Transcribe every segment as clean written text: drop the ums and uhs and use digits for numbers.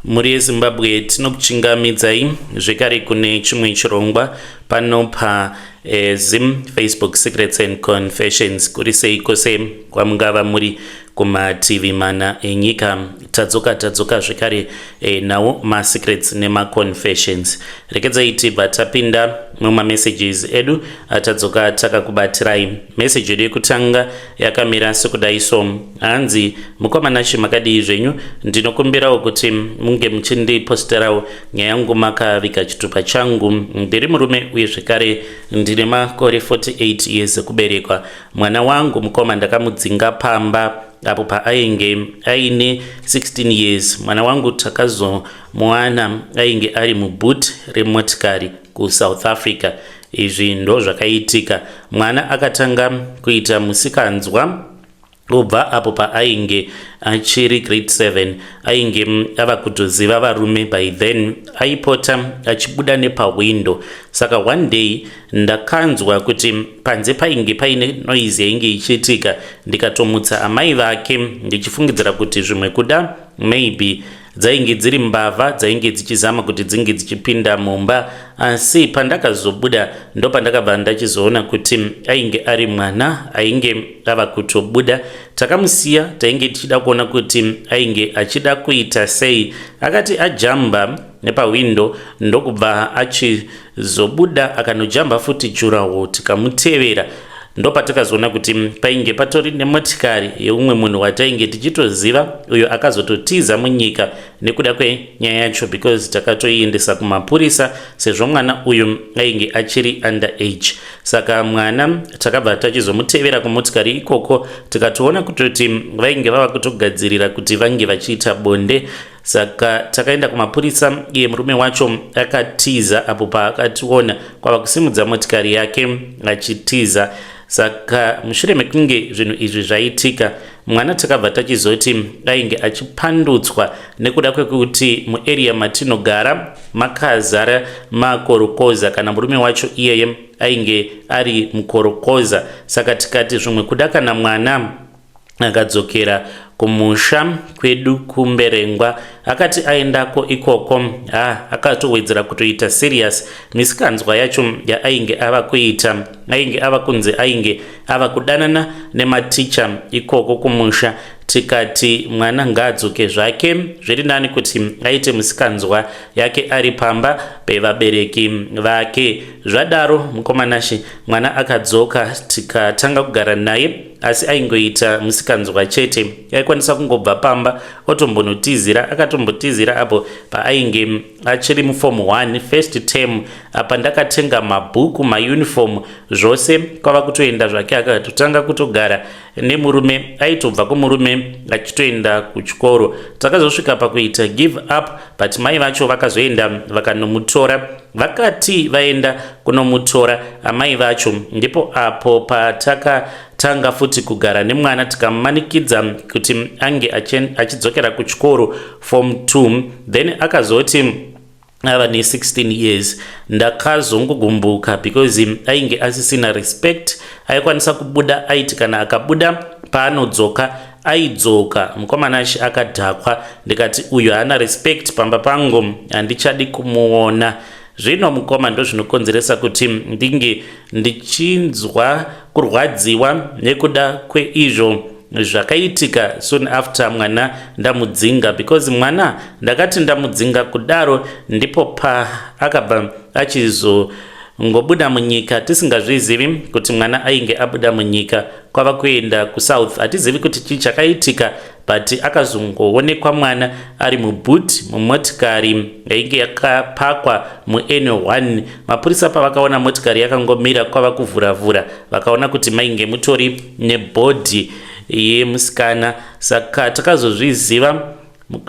Mhuri yeZimbabwe, tinokuchingamidzai zvekare kune chimwe chirongwa pano pa Zim Facebook Secrets and Confessions. Kuri sei kose kwamungava muri kumativi mana enyika? Tadzoka, tadzoka zvekare nawo masecrets nemaconfessions. Rekedzai tibva tapinda mumamessages edu atadzoka takakubatirai. Message yedu yekutanga yakamira sekudai so. Hanzi, "Mukoma Nashe, makadii zvenyu? Ndinokumbirawo kuti munge muchindiposterawo nyaya yangu makaviga chitupa changu. Ndiri murume uye zvekare ndine makore 48 years ekuberekwa. Mwana wangu, mukoma, ndakamudzinga pamba apo paainge aine 16 years. Mwana wangu takazomuwana ainge ari muboot remotikari kuSouth Africa. Izvi ndo zvakaitika. Mwana akatanga kuita musikanzwa kubva apo paainge achiri grade 7. Ainge ava kutoziva varume by then. Aipota achibuda nepahwindo. Saka one day ndakanzwa kuti panze painge paine noise yainge ichiitika, ndikatomutsa amai vake ndichifungidzira kuti zvimwe kuda maybe dzainge dziri mbavha dzainge dzichizama kuti dzinge dzichipinda mumba. Asi pandakazobuda, ndopandakabva ndachizoona kuti ainge ari mwana ainge ava kutobuda. Takamusiya, tainge tichida kuona kuti ainge achida kuita sei. Akati ajamba nepahwindo, ndokubva achizobuda akanojamba futi durawall. Tikamutevera, ndopatakazoona kuti painge patori nemotikari yeumwe munhu watainge tichitoziva, uyo akazototiza munyika nekuda kwenyaya yacho, because takatoiendesa kumapurisa sezvo mwana uyu ainge achiri under age. Saka mwana takabva tachizomutevera kumotikari ikoko, tikatoona kutoti vainge vava kutogadzirira kuti vange vachiita bonde. Saka takaenda kumapurisa. Iye murume wacho akatiza apo paakationa, kwava kusimudza motikari yake achitiza. Saka mushure mekunge zvinhu izvi zvaitika, mwana takabva tachizoti ainge achipandutswa nekuda kwekuti muarea matinogara makazara makorokoza, kana murume wacho iyeye ainge ari mukorokoza. Saka tikati zvimwe kuda kana mwana akadzokera kumusha kwedu kuMberengwa." Akati aendako ikoko, ha, akatowedzera kutoita serious misikanzwa yacho yaainge ava kuita. Ainge ava kunzi ainge ava kudanana nematicha ikoko kumusha. Tikati mwana ngaadzoke zvake, zviri nani kuti aite musikanzwa yake ari pamba pevabereki vake. Zvadaro, mukoma Nashe, mwana akadzoka, tikatanga kugara naye, asi aingoita musikanzwa chete. Aikwanisa kungobva pamba otombonotizira. Akatombotizira apo paainge achiri muform 1, first term. Apa ndakatenga mabhuku, mauniform, zvose, kwava kutoenda zvake. Akatotanga kutogara nemurume, aitobva kumurume achitoenda kuchikoro. Takazosvika pakuita give up, but mai vacho vakazoenda vakanomutora. Vakati vaenda kunomutora amai vacho, ndipo apo patakatanga futi kugara nemwana, tikamanikidza kuti ange achidzokera kuchikoro form 2. Then akazoti ava ne16 years, ndakazongogumbuka because ainge asisina respect. Aikwanisa kubuda, aiti kana akabuda, paanodzoka aidzoka, mukoma Nashe, akadhakwa. Ndikati uyu haana respect pamba pangu, handichadi kumuona. Zvino, mukoma, ndo zvinokonzeresa kuti ndinge ndichinzwa kurwadziwa nekuda kweizvo zvakaitika soon after mwana ndamudzinga, because mwana ndakati ndamudzinga kudaro, ndipo paakabva achizongobuda munyika tisingazvizivi kuti mwana ainge abuda munyika kwava kuenda kuSouth. Hatizivi kuti chii chakaitika, but akazongoonekwa mwana ari muboot mumotikari yainge yakapakwa muN1. Mapurisa pavakaona motikari yakangomira, kwava kuvhuravhura, vakaona kuti mainge mutori nebody yemusikana. Saka takazozviziva,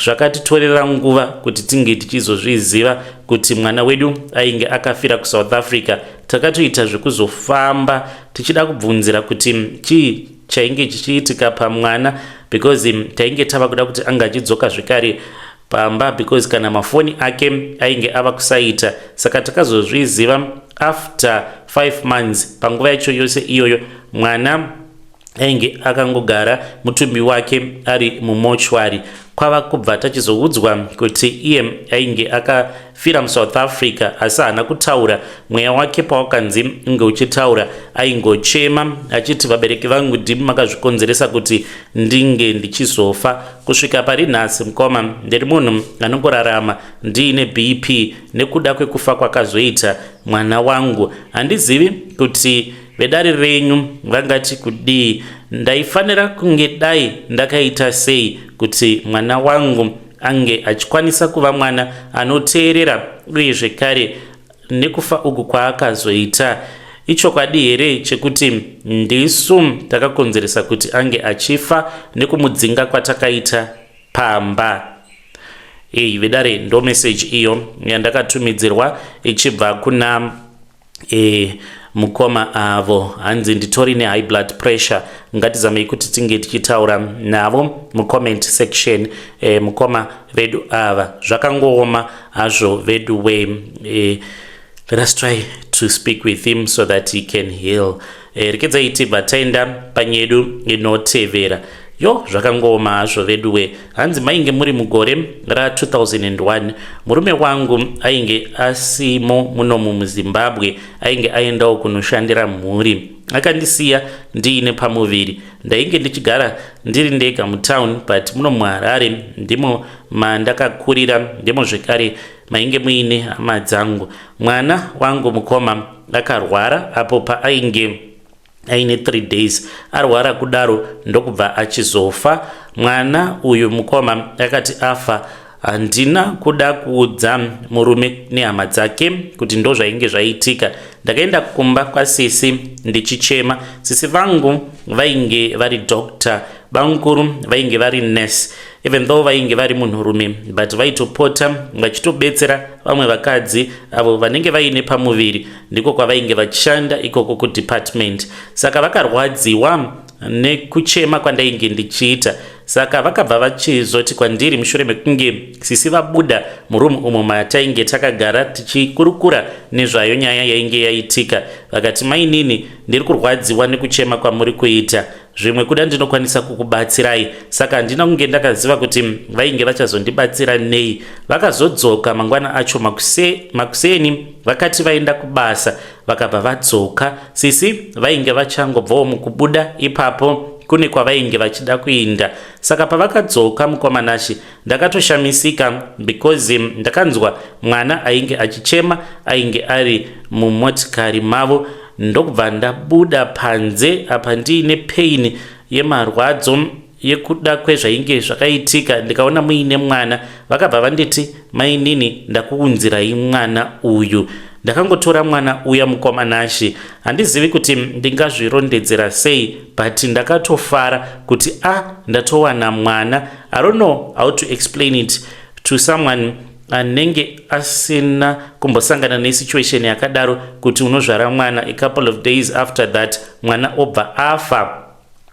zvakatitorera nguva kuti tinge tichizozviziva kuti mwana wedu ainge akafira kuSouth Africa. Takatoita zvekuzofamba tichida kubvunzira kuti chii chainge chichiitika pamwana, because tainge tava kuda kuti anga achidzoka zvekare pamba, because kana mafoni ake ainge ava kusaita. Saka takazozviziva after 5 months. Panguva yacho yose iyoyo mwana ainge akangogara, mutumbi wake ari mumochwari. Kwava kubva tachizoudzwa kuti iye ainge akafira muSouth Africa, asi haana kutaura. Mweya wake pawakanzi unge uchitaura, aingochema achiti, "Vabereki vangu, ndimi makazvikonzeresa kuti ndinge ndichizofa." Kusvika pari nhasi, mukoma, ndiri munhu anongorarama ndiine BP nekuda kwekufa kwakazoita mwana wangu. Handizivi kuti vedare renyu vangati kudii. Ndaifanira kunge dai ndakaita sei kuti mwana wangu ange achikwanisa kuva mwana anoteerera? Uye zvekare, nekufa uku kwaakazoita, ichokwadi here chekuti ndisu takakonzeresa kuti ange achifa nekumudzinga kwatakaita pamba? Ei, vedare, ndo meseji iyo yandakatumidzirwa ichibva kuna mukoma avo. Hanzi nditori nehigh blood pressure. Ngatizamei kuti tinge tichitaura navo mucomment section. Mukoma vedu ava, zvakangooma hazvo vedu we. Let us try to speak with him so that he can heal. Rekedzai tibva taenda panyedu inotevera. Yo, zvakangooma hazvo veduwe. Hanzi mainge muri mugore ra2001. Murume wangu ainge asimo munomu muZimbabwe, ainge aendawo kunoshandira mhuri, akandisiya ndiine pamuviri. Ndainge ndichigara ndiri ndega mutown, but muno muHarare ndimo mandakakurira, ndimo zvekare mainge muine hama dzangu. Mwana wangu, mukoma, akarwara apo paainge aine 3 days arwara kudaro, ndokubva achizofa mwana uyu. Mukoma, akati afa, handina kuda kuudza murume nehama dzake kuti ndo zvainge zvaitika. Ndakaenda kumba kwasisi ndichichema. Sisi vangu vainge vari doctor, bamukuru vainge vari nurse. Even though vainge vari munhurume, but vaitopota vachitobetsera vamwe vakadzi avo vanenge vaine pamuviri. Ndiko kwavainge vachishanda ikoko kudepartment. Saka vakarwadziwa nekuchema kwandainge ndichiita. Saka vakabva vachizoti kwandiri, mushure mekunge sisi vabuda murumu umo matainge takagara tichikurukura nezvayo nyaya yainge yaitika, vakati, "Mainini, ndiri kurwadziwa nekuchema kwamuri kuita. Zvimwe kuda ndinokwanisa kukubatsirai." Saka handina kunge ndakaziva kuti vainge vachazondibatsira nei. Vakazodzoka mangwana acho makuseni. Vakati vaenda kubasa, vakabva vadzoka. Sisi vainge vachangobvawo mukubuda ipapo, kune kwavainge vachida kuinda. Saka pavakadzoka, mukoma Nashe, ndakatoshamisika because ndakanzwa mwana ainge achichema ainge ari mumotikari mavo. Ndokubva ndabuda panze apa ndiine pain yemarwadzo yekuda kwezvainge zvakaitika. Ndikaona muine mwana. Vakabva vanditi, "Mainini, ndakuunzirai mwana uyu." Ndakangotora mwana uya. Mukoma Nashe, handizivi kuti ndingazvirondedzera sei, but ndakatofara kuti a ndatowana mwana. I don't know how to explain it to someone anenge asina kumbosangana nesituation yakadaro, kuti unozvara mwana, a couple of days after that mwana obva afa.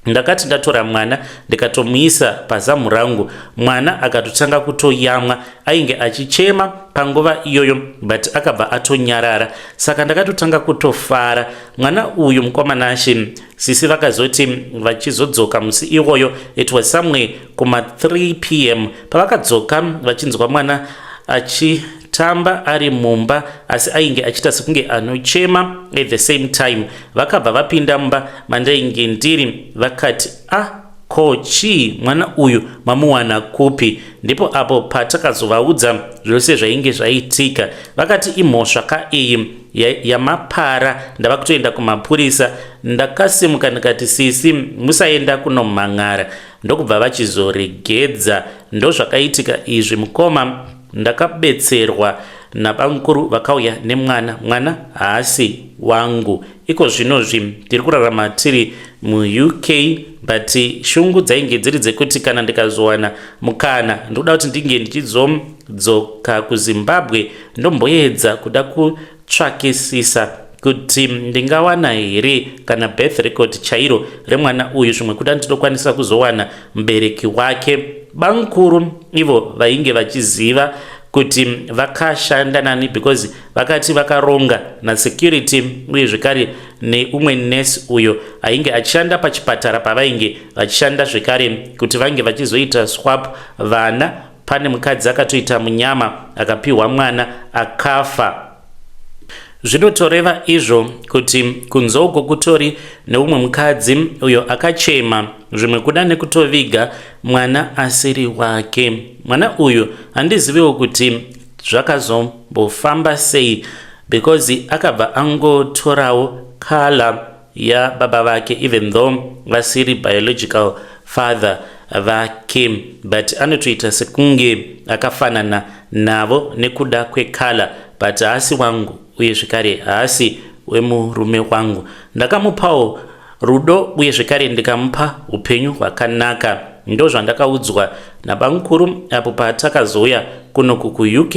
Ndakati ndatora mwana, ndikatomuisa pazamu rangu. Mwana akatotanga kutoyamwa. Ainge achichema panguva iyoyo, but akabva atonyarara. Saka ndakatotanga kutofara mwana uyu. Mukoma Nashe, sisi vakazoti vachizodzoka musi iwoyo, it was somewhere kuma3 p.m. Pavakadzoka vachinzwa mwana achitamba ari mumba, asi ainge achiita sekunge anochema at the same time. Vakabva vapinda mumba mandainge ndiri, vakati, "A ah, ko chii? Mwana uyu mamuwana kupi?" Ndipo apo patakazovaudza zvose zvainge zvaitika. Vakati, "Imhosva ka iyi yamapara, ndava kutoenda kumapurisa." Ndakasimuka ndikati, "Sisi, musaenda kunomhang'ara." Ndokubva vachizoregedza. Ndozvakaitika izvi, mukoma. Ndakabetserwa nabamukuru, vakauya nemwana. Mwana haasi wangu. Iko zvinozvi tiri kurarama tiri muUK, but shungu dzainge dziri dzekuti kana ndikazowana mukana, ndoda kuti ndinge ndichizodzoka kuZimbabwe, ndomboedza kuda kutsvakisisa kuti ndingawana here kana birth record chairo remwana uyu. Zvimwe kuda ndinokwanisa kuzowana mubereki wake. Bamukuru ivo vainge vachiziva kuti vakashanda nani, because vakati vakaronga nasecurity uye zvekare. neumwe nurse uyo ainge achishanda pachipatara pavainge vachishanda zvekare kuti vange vachizoita swap vana. Pane mukadzi akatoita munyama akapiwa mwana akafa. Zvinotoreva izvo kuti kunze uko kutori neumwe mukadzi uyo akachema zvimwe kuda nekutoviga mwana asiri wake. Mwana uyu handiziviwo kuti zvakazombofamba sei because akabva angotorawo colour yababa vake, even though vasiri biological father vake, but anotoita sekunge akafanana navo nekuda kwecolour, but haasi wangu uye zvekare haasi wemurume wangu. Ndakamupawo rudo uye zvekare ndikamupa upenyu hwakanaka. Ndo zvandakaudzwa nabamukuru apo patakazouya kunoku kuUK.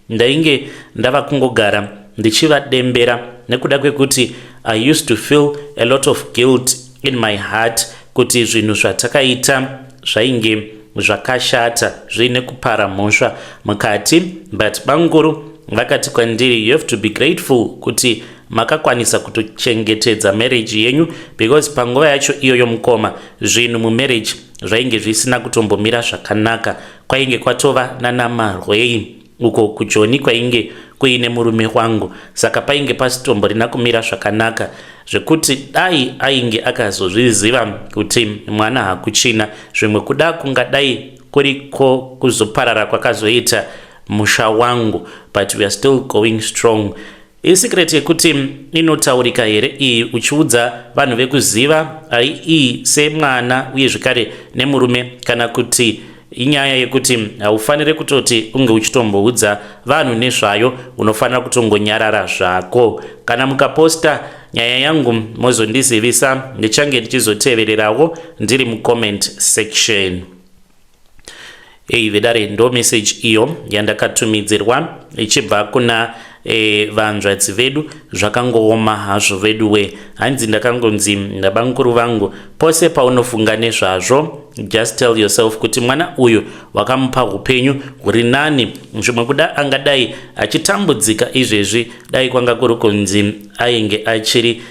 Ndainge ndava kungogara ndichivadembera nekuda kwekuti I used to feel a lot of guilt in my heart kuti zvinhu zvatakaita zvainge zvakashata, zviine kupara mhosva mukati. But bamukuru vakati kwandiri, "You have to be grateful kuti makakwanisa kutochengetedza marriage yenyu," because panguva yacho iyoyo, mukoma, zvinhu mumarriage zvainge zvisina kutombomira zvakanaka. Kwainge kwatova nanamarwei uko kuJoni kwainge kuine murume wangu, saka painge pasitomborina kumira zvakanaka, zvekuti dai ainge akazozviziva kuti mwana hakuchina, zvimwe kuda kungadai kuriko kuzoparara kwakazoita musha wangu. But we are still going strong. Isecret yekuti inotaurika here iyi uchiudza vanhu vekuziva ai semwana uye zvekare nemurume, kana kuti inyaya yekuti haufaniri kutoti unge uchitomboudza vanhu nezvayo, unofanira kutongonyarara zvako? Kana mukaposta nyaya yangu mozondizivisa, ndichange ndichizotevererawo ndiri mucomment section. Ei vedare, ndo message iyo yandakatumidzirwa ichibva kuna vanzvadzi vedu. Zvakangooma hazvo veduwe. Hanzi ndakangonzi nabamukuru vangu, pose paunofunga nezvazvo, just tell yourself kuti mwana uyu wakamupa upenyu huri nani. Zvimwe kuda angadai achitambudzika izvezvi dai kwanga kuri kunzi ainge achiri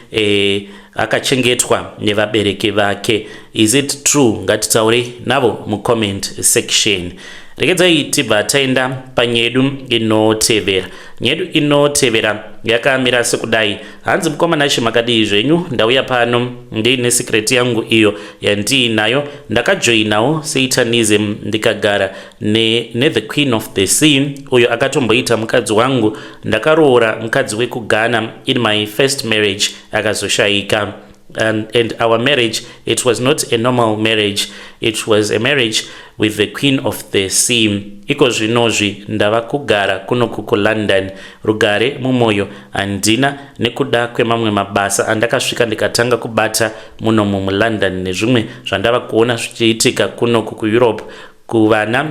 akachengetwa nevabereki vake. Is it true? Ngatitaurei navo mucomment section. Regedzai tibva taenda panyedu inotevera. Nyedu inotevera yakamira sekudai. Hanzi, "Mukoma Nashe, makadii zvenyu? Ndauya pano ndiine secret yangu iyo yandiinayo. Ndakajoinawo Satanism, ndikagara nethe queen of the sea uyo akatomboita mukadzi wangu. Ndakaroora mukadzi wekuGhana in my first marriage, akazoshayika. And our marriage, it was not a normal marriage, it was a marriage with the queen of the sea. Iko zvinozvi ndava kugara kunoku kuLondon. Rugare mumwoyo handina nekuda kwemamwe mabasa andakasvika ndikatanga kubata munomu muLondon nezvimwe zvandava kuona zvichiitika kunoku kuEurope kuvana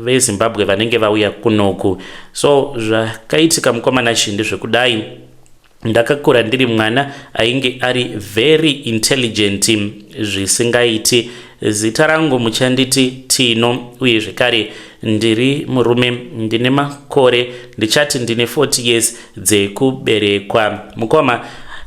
veZimbabwe vanenge vauya kunoku. So zvakaitika, mukoma Nashe, ndezvekudai. Ndakakura ndiri mwana ainge ari very intelligent zvisingaiti. Zita rangu muchanditi Tino, uye zvekare ndiri murume, ndine makore, ndichati ndine 40 years dzekuberekwa. Mukoma,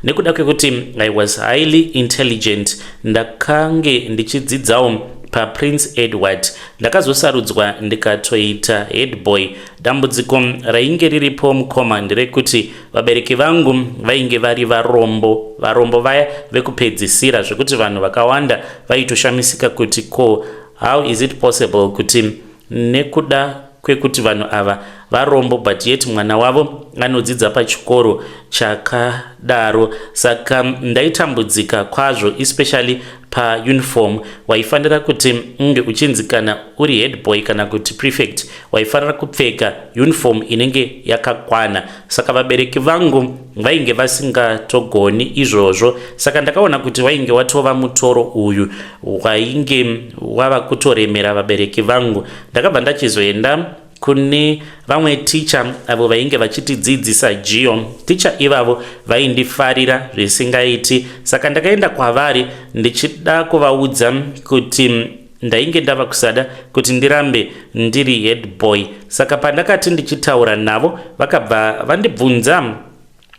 nekuda kwekuti I was highly intelligent, ndakange ndichidzidzawo paPrince Edward. Ndakazosarudzwa ndikatoita headboy. Dambudziko rainge riripo, mukoma, nderekuti vabereki vangu vainge vari varombo, varombo vaya vekupedzisira, zvekuti vanhu vakawanda vaitoshamisika kuti ko how is it possible kuti nekuda kwekuti vanhu ava varombo, but yet mwana wavo anodzidza pachikoro chakadaro. Saka ndaitambudzika kwazvo, especially pauniform. Waifanira kuti unge uchinzi kana uri headboy kana kuti prefect, waifanira kupfeka uniform inenge yakakwana. Saka vabereki vangu vainge vasingatogoni izvozvo. Saka ndakaona kuti wainge watova mutoro uyu wainge wava kutoremera vabereki vangu. Ndakabva ndachizoenda kune vamwe ticha avo vainge vachitidzidzisa geo. Ticha ivavo vaindifarira zvisingaiti, saka ndakaenda kwavari ndichida kuvaudza kuti ndainge ndava kusada kuti ndirambe ndiri head boy. Saka pandakati ndichitaura navo, vakabva vandibvunza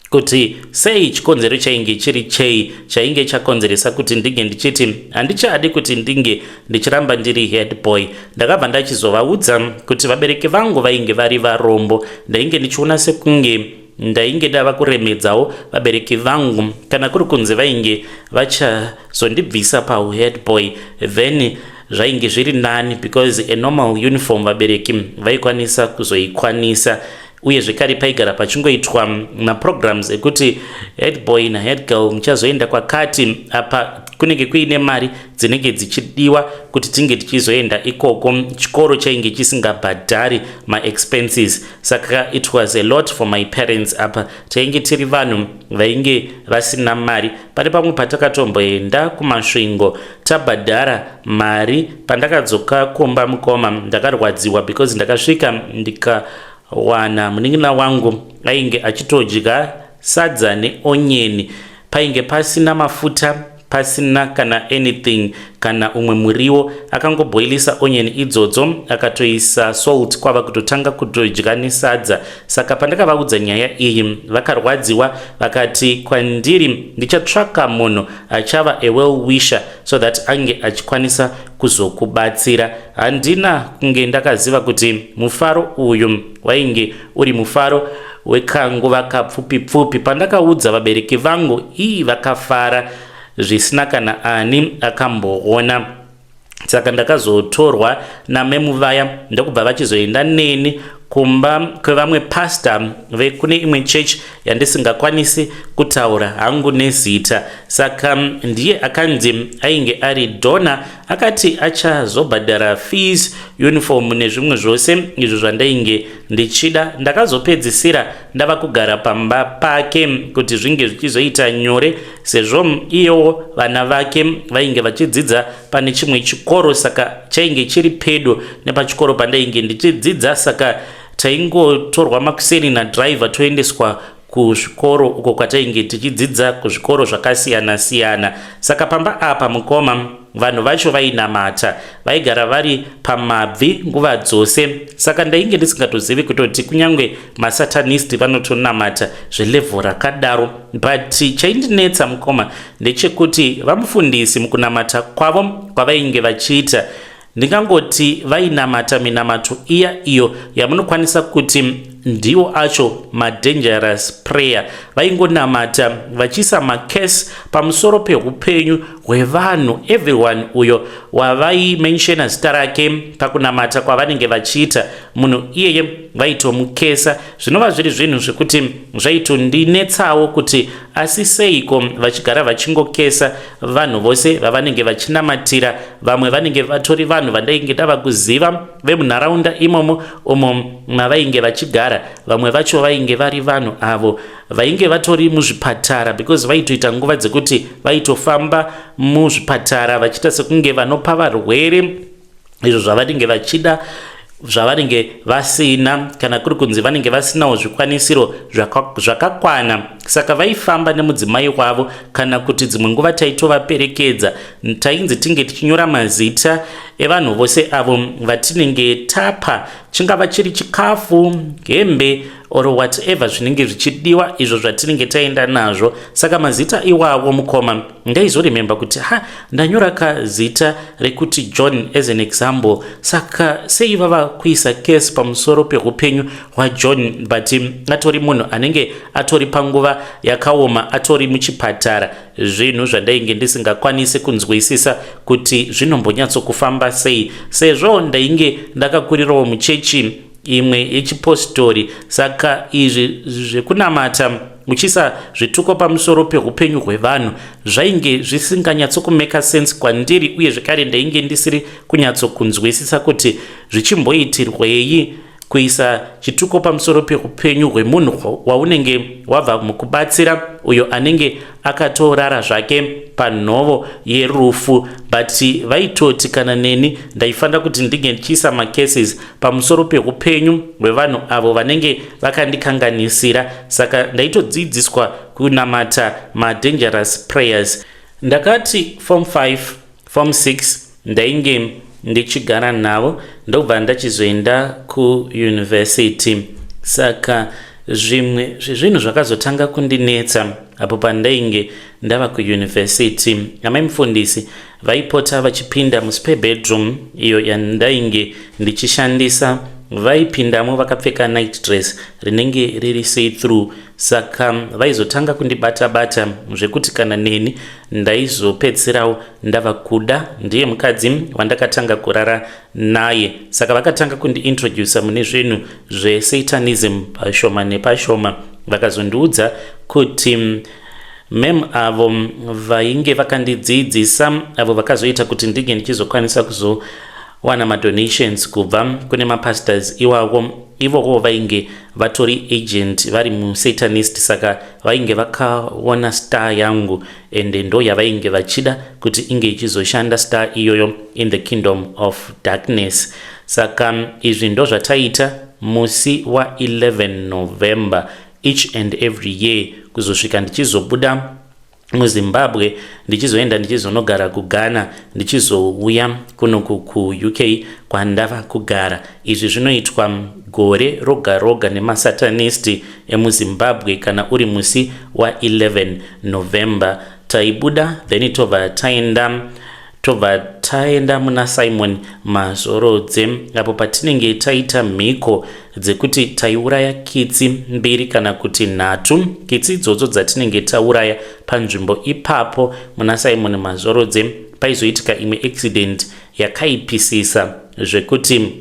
Kuti sei chikonzero chainge chiri chei chainge chakonzeresa kuti ndinge ndichiti handichadi kuti ndinge ndichiramba ndiri head boy. Ndakabva ndachizovaudza kuti vabereki vangu vainge vari varombo, ndainge ndichiona sekunge ndainge ndava kuremedzawo vabereki vangu. Kana kuri kunzi vainge vachazondibvisa pauhead boy, then zvainge zviri nani, because a normal uniform vabereki vaikwanisa kuzoikwanisa. Uye zvekare paigara pachingoitwa maprograms ekuti head boy nahead girl muchazoenda kwakati, apa kunenge kuine mari dzinenge dzichidiwa kuti tinge tichizoenda ikoko. Chikoro chainge chisingabhadhari maexpenses, saka it was a lot for my parents. Apa tainge tiri vanhu vainge vasina mari. Pane pamwe patakatomboenda kuMasvingo tabhadhara mari. Pandakadzoka kumba, mukoma, ndakarwadziwa because ndakasvika ndikawana munin'ina wangu ainge achitodya sadza neonyeni. Painge pasina mafuta, pasina kana anything, kana umwe muriwo. Akangobhoilisa onion idzodzo, akatoisa salt, kwava kutotanga kutodya nesadza. Saka pandakavaudza nyaya iyi, vakarwadziwa, vakati kwandiri ndichatsvaka munhu achava a well wisher so that ange achikwanisa kuzokubatsira. Handina kunge ndakaziva kuti mufaro uyu wainge uri mufaro wekanguva kapfupi pfupi. Pandakaudza vabereki vangu ii, vakafara zvisina kana ani akamboona. Saka ndakazotorwa namemu vaya, ndokubva vachizoenda neni kumba kwevamwe pasta vekune imwe chechi yandisingakwanisi kutaura hangu nezita. Saka ndiye akanzi ainge ari donor, akati achazobhadhara fees, uniform nezvimwe zvose izvo zvandainge ndichida. Ndakazopedzisira ndava kugara pamba pake kuti zvinge zvichizoita nyore, sezvo iyewo vana vake vainge vachidzidza pane chimwe chikoro, saka chainge chiri pedo nepachikoro pandainge ndichidzidza. Saka taingotorwa makuseni nadhiraivha, toendeswa kuzvikoro uko kwatainge tichidzidza, kuzvikoro zvakasiyana-siyana. Saka pamba apa, mukoma, vanhu vacho vainamata, vaigara vari pamabvi nguva dzose. Saka ndainge ndisingatozivi kutoti kunyange masatanist vanotonamata zvelevel rakadaro. But chaindinetsa, mukoma, ndechekuti vamufundisi mukunamata kwavo kwavainge vachiita, ndingangoti vainamata minamato iya iyo yamunokwanisa kuti ndiwo acho madangerous prayer. Vaingonamata vachiisa macurse pamusoro peupenyu hwevanhu. Everyone uyo wavaimenshena zita rake pakunamata kwavanenge vachiita, munhu iyeye vaitomukesa, zvinova zviri zvinhu zvekuti zvaitondinetsawo kuti asi seiko vachigara vachingokesa vanhu vose vavanenge vachinamatira. Vamwe vanenge vatori vanhu vandainge ndava kuziva vemunharaunda imomo umo mavainge vachigara. Vamwe vacho vainge vari vanhu avo vainge vatori muzvipatara, because vaitoita nguva dzekuti vaitofamba muzvipatara vachiita sekunge vanopa varwere izvo zvavanenge vachida, zvavanenge vasina, kana kuri kunzi vanenge vasinawo zvikwanisiro zvakakwana. Saka vaifamba nemudzimai wavo, kana kuti dzimwe nguva taitovaperekedza. Tainzi tinge tichinyora mazita evanhu vose avo vatinenge tapa, chingava chiri chikafu, hembe or whatever zvinenge zvichidiwa izvo zvatinenge taenda nazvo. Saka mazita iwawo, mukoma, ndaizorememba kuti ha, ndanyora kazita rekuti John as an example. Saka sei vava kuisa curse pamusoro peupenyu hwaJohn, but atori munhu anenge atori panguva yakaoma, atori muchipatara? Zvinhu zvandainge ndisingakwanisi kunzwisisa kuti zvinombonyatsokufamba sei, sezvo ndainge ndakakurirawo muchechi imwe yechipostori. Saka izvi zvekunamata uchiisa zvituko pamusoro peupenyu hwevanhu zvainge zvisinganyatsokumeka sense kwandiri. Uye zvekare ndainge ndisiri kunyatsokunzwisisa kuti zvichimboitirwei kuisa chituko pamusoro peupenyu hwemunhu waunenge wabva mukubatsira, uyo anenge akatorara zvake panhovo yerufu. But vaitoti kana neni ndaifanira kuti ndinge ndichiisa macurses pamusoro peupenyu hwevanhu avo vanenge vakandikanganisira. Saka ndaitodzidziswa kunamata madangerous prayers. Ndakati form 5, form 6 ndainge ndichigara navo, ndobva ndachizoenda kuyunivhesiti. Saka Zvimwe zvezvinhu zvakazotanga kundinetsa apo pandainge ndava kuyunivhesiti, amai mufundisi vaipota vachipinda muspare bedroom iyo yandainge ndichishandisa. Vaipindamo vakapfeka night dress rinenge riri see through, saka vaizotanga kundibata-bata zvekuti kana neni ndaizopedzisirawo ndava kuda. Ndiye mukadzi wandakatanga kurara naye, saka vakatanga kundiintrodusa mune zvinhu zvesatanism pashoma nepashoma. Vakazondiudza kuti mem avo vainge vakandidzidzisa, avo vakazoita kuti ndinge ndichizokwanisa kuzowana madonations kubva kune mapastors iwawo, ivowo vainge vatori agent, vari musatanist. Saka vainge vakaona star yangu, ende ndo yavainge vachida kuti inge ichizoshanda star iyoyo in the kingdom of darkness. Saka izvi ndo zvataita musi wa11 November each and every year, kuzosvika ndichizobuda muZimbabwe, ndichizoenda ndichizonogara kuGhana, ndichizouya kunoku kuUK kwandava kugara. Izvi zvinoitwa gore roga roga nemasatanisti emuZimbabwe. Kana uri musi wa11 November, taibuda, then tobva taenda muna Simon Mazorodze, apo patinenge taita mhiko dzekuti taiuraya kitsi mbiri kana kuti nhatu. Kitsi idzodzo dzatinenge tauraya panzvimbo ipapo muna Simon Mazorodze, paizoitika imwe accident yakaipisisa zvekuti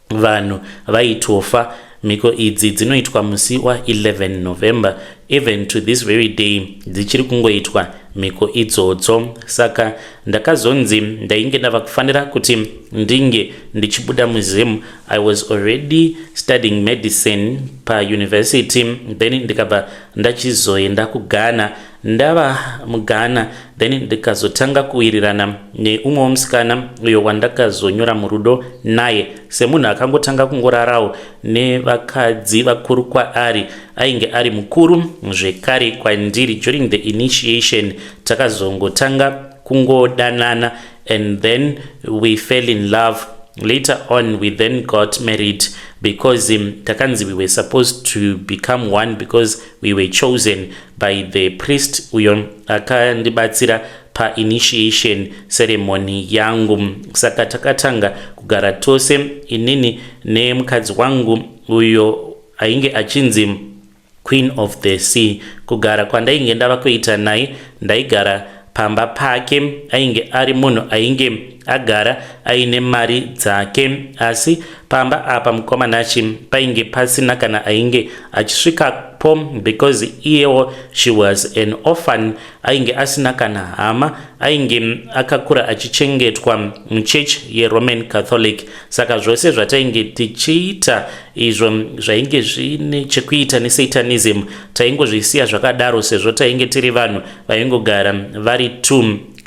vanhu vaitofa. Mhiko idzi dzinoitwa musi wa11 November. Even to this very day dzichiri kungoitwa mhiko idzodzo. Saka ndakazonzi ndainge ndava kufanira kuti ndinge ndichibuda muZim. I was already studying medicine pauniversity, then ndikabva ndachizoenda kuGhana. Ndava muGhana, then ndikazotanga kuwirirana neumwe womusikana uyo wandakazonyora murudo naye, semunhu akangotanga kungorarawo nevakadzi vakuru kwaari. Ainge ari mukuru zvekare kwandiri. During the initiation takazongotanga kungodanana, and then we fell in love. Later on we then got married because takanzi we were supposed to become one because we were chosen by the priest uyo akandibatsira painitiation ceremony yangu. Saka takatanga kugara tose, inini nemukadzi wangu uyo ainge achinzi Queen of the Sea. Kugara kwandainge ndava kuita naye, ndaigara pamba pake. Ainge ari munhu ainge agara aine mari dzake, asi pamba apa, mukomanachi, painge pasina kana ainge achisvikapo, because iyewo she was an orphan. Ainge asina kana hama, ainge akakura achichengetwa muchechi yeRoman Catholic. Saka zvose zvatainge tichiita izvo zvainge zvine chekuita nesatanism, taingozvisiya zvakadaro, sezvo tainge tiri vanhu vaingogara vari two.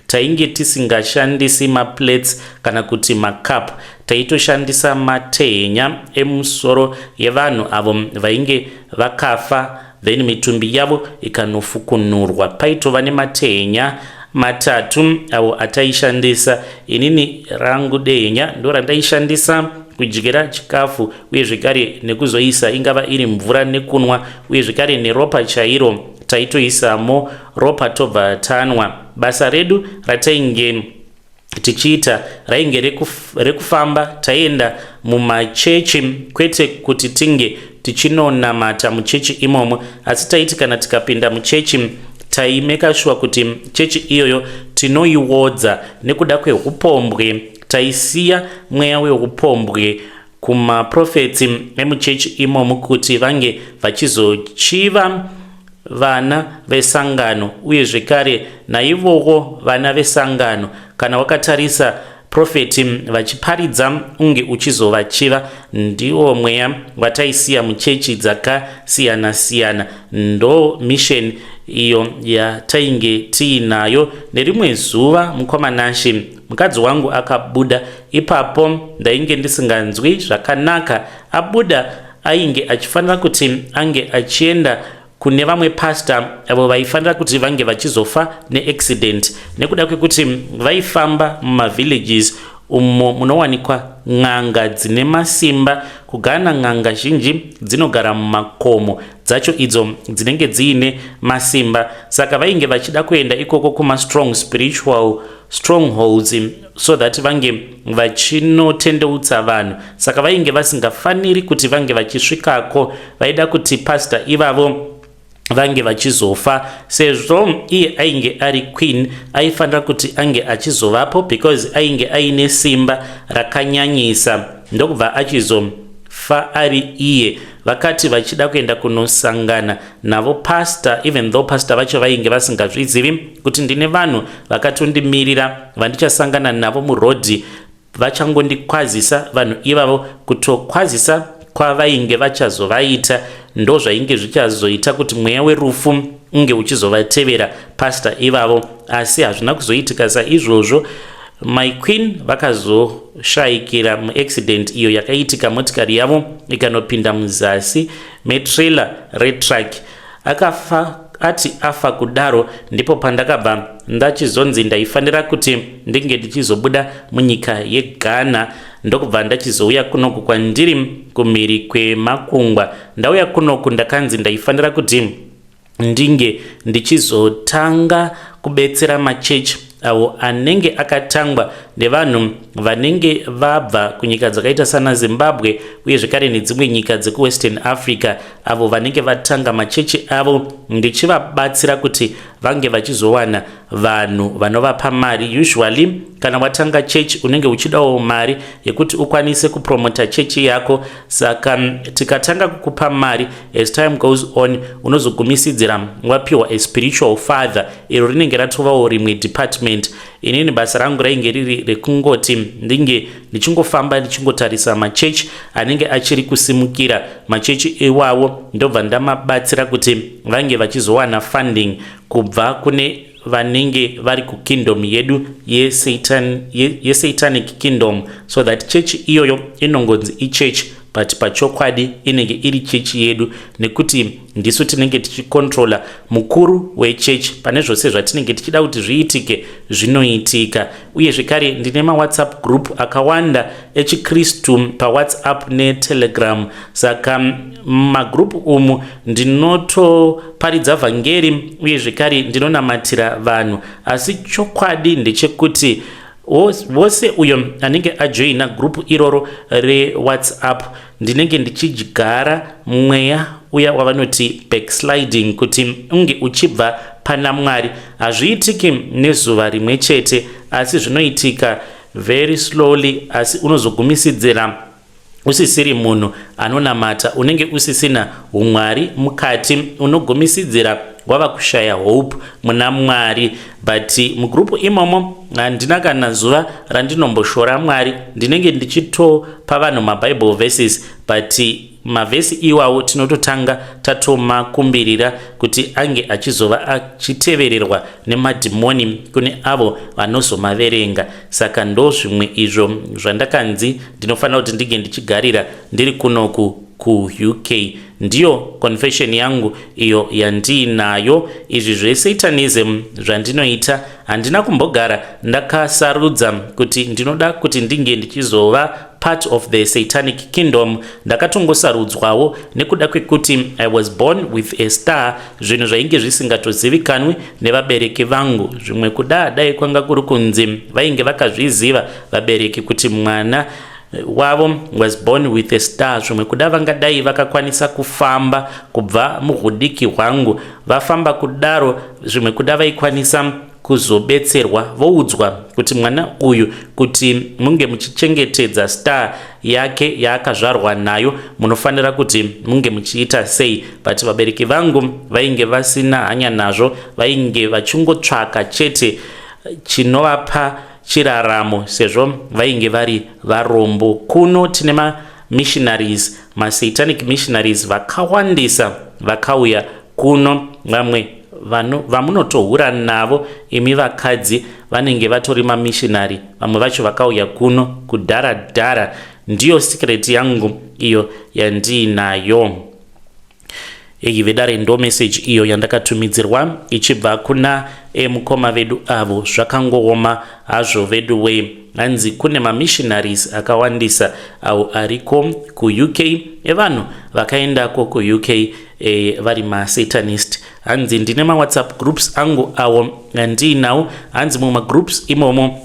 Tainge tisingashandisi maplates kana kuti macup, taitoshandisa matehenya emusoro yevanhu avo vainge vakafa, then mitumbi yavo ikanofukunurwa. Paitova nematehenya matatu avo ataishandisa. Inini rangu dehenya ndo randaishandisa kudyira chikafu, uye zvekare nekuzoisa ingava iri mvura nekunwa, uye zvekare neropa chairo taitoisamo ropa tobva tanwa. Basa redu ratainge tichiita rainge rekufamba taienda mumachechi, kwete kuti tinge tichinonamata muchechi imomo, asi taiti kana tikapinda muchechi, taimeka sure kuti chechi iyoyo tinoiwodza nekuda kweupombwe. Taisiya mweya weupombwe kumaprofetsi emuchechi imomo kuti vange vachizochiva vana vesangano, uye zvekare naivowo vana vesangano, kana wakatarisa profeti vachiparidza, unge uchizovachiva. Ndiwo mweya wataisiya muchechi dzakasiyana-siyana. Ndo mission iyo yatainge tiinayo. Nerimwe zuva, mukomanashi, mukadzi wangu akabuda. Ipapo ndainge ndisinganzwi zvakanaka. Abuda, ainge achifanira kuti ange achienda kune vamwe pasta avo vaifanira kuti vange vachizofa neaccident, nekuda kwekuti vaifamba mumavillages umo munowanikwa n'anga dzine masimba. KuGhana n'anga zhinji dzinogara mumakomo dzacho idzo dzinenge dziine masimba, saka vainge vachida kuenda ikoko kumastrong spiritual strongholds so that vange vachinotendeutsa vanhu. Saka vainge vasingafaniri kuti vange vachisvikako. Vaida kuti pastor ivavo vange vachizofa, sezvo iye ainge ari queen, aifanira kuti ange achizovapo because ainge aine simba rakanyanyisa. Ndokubva achizofa ari iye. Vakati vachida kuenda kunosangana navo pastor, even though pastor vacho vainge vasingazvizivi kuti ndine vanhu vakatondimirira vandichasangana navo murodhi, vachangondikwazisa. Vanhu ivavo, kutokwazisa kwavainge vachazovaita, ndo zvainge zvichazoita kuti mweya werufu unge uchizovatevera pastor ivavo. Asi hazvina kuzoitika saizvozvo. My queen vakazoshayikira muaccident iyo yakaitika, motikari yavo ikanopinda muzasi metrailer retruck. Akafa. Ati afa kudaro, ndipo pandakabva ndachizonzi ndaifanira kuti ndinge ndichizobuda munyika yeGhana. Ndokubva ndachizouya kunoku kwandiri kumhiri kwemakungwa. Ndauya kunoku, ndakanzi ndaifanira kuti ndinge ndichizotanga kubetsera machechi avo anenge akatangwa nevanhu vanenge vabva kunyika dzakaita sana Zimbabwe uye zvekare nedzimwe nyika dzekuWestern Africa, avo vanenge vatanga machechi avo, ndichivabatsira kuti vange vachizowana vanhu vanovapa mari. Usually kana watanga chechi, unenge uchidawo mari yekuti ukwanise kupromota chechi yako. Saka tikatanga kukupa mari, as time goes on unozogumisidzira wapiwa a spiritual father. Iro rinenge ratovawo rimwe department. Inini basa rangu rainge riri rekungoti ndinge ndichingofamba ndichingotarisa machechi anenge achiri kusimukira. Machechi iwawo ndobva ndamabatsira kuti vange vachizowana funding kubva kune vanenge vari kukingdom yedu yesatanic kingdom, so that chechi iyoyo inongonzi ichechi, but pachokwadi inenge iri chechi yedu, nekuti ndisu tinenge tichikontrola mukuru wechechi. Pane zvose zvatinenge tichida kuti zviitike, zvinoitika. Uye zvekare ndine maWhatsApp group akawanda echikristu paWhatsApp neTelegram. Saka mumagroup umu ndinotoparidza vhangeri uye zvekare ndinonamatira vanhu. Asi chokwadi ndechekuti wose uyo anenge ajoina group iroro reWhatsApp, ndinenge ndichidyara mweya uya wavanoti backsliding, kuti unge uchibva pana Mwari. Hazviitiki nezuva rimwe chete, asi zvinoitika very slowly, asi unozogumisidzira usisiri munhu anonamata, unenge usisina umwari mukati, unogumisidzira wava kushaya hope muna Mwari. But mugroup imomo handina kana zuva randinomboshora Mwari. Ndinenge ndichitopa vanhu maBible verses, but mavhesi iwawo tinototanga tatomakumbirira kuti ange achizova achitevererwa nemadhimoni kune avo vanozomaverenga. Saka ndo zvimwe izvo zvandakanzi ndinofanira kuti ndinge ndichigarira ndiri kunoku kuUK. Ndiyo confession yangu iyo yandiinayo. Izvi zvesatanism zvandinoita, handina kumbogara ndakasarudza kuti ndinoda kuti ndinge ndichizova part of the satanic kingdom. Ndakatongosarudzwawo nekuda kwekuti I was born with a star, zvinhu zvainge zvisingatozivikanwi nevabereki vangu. Zvimwe kuda dai kwanga kuri kunzi vainge vakazviziva vabereki kuti mwana wavo was born with a star, zvimwe kuda vangadai vakakwanisa kufamba kubva muhudiki hwangu. Vafamba kudaro, zvimwe kuda vaikwanisa kuzobetserwa, voudzwa kuti mwana uyu, kuti munge muchichengetedza star yake yaakazvarwa nayo, munofanira kuti munge muchiita sei. But vabereki vangu vainge vasina hanya nazvo, vainge vachingotsvaka chete chinovapa chiraramo, sezvo vainge vari varombo. Kuno tine mamissionaries, masatanic missionaries vakawandisa vakauya kuno. Vamwe vamunotohura navo imi vakadzi vanenge vatori mamissionary. Vamwe vacho vakauya kuno kudhara dhara. Ndiyo secret yangu iyo yandiinayo. Eyi vedare ndo message iyo yandakatumidzirwa ichibva kuna mukoma vedu avo. Zvakangooma hazvo vedu wee. Hanzi kune mamissionaries akawandisa awo ariko kuUK, evanhu vakaendako kuUK vari masatanist. Hanzi ndine mawhatsapp groups angu awo andiinawo. Hanzi mumagroups imomo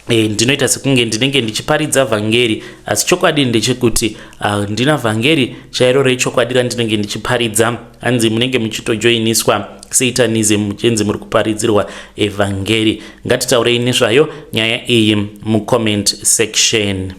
ndinoita sekunge ndinenge ndichiparidza vhangeri, asi chokwadi ndechekuti handina vhangeri chairo rechokwadi randinenge ndichiparidza. Hanzi munenge muchitojoiniswa satanism, muchinzi muri kuparidzirwa evhangeri. Ngatitaurei nezvayo nyaya iyi mucomment section.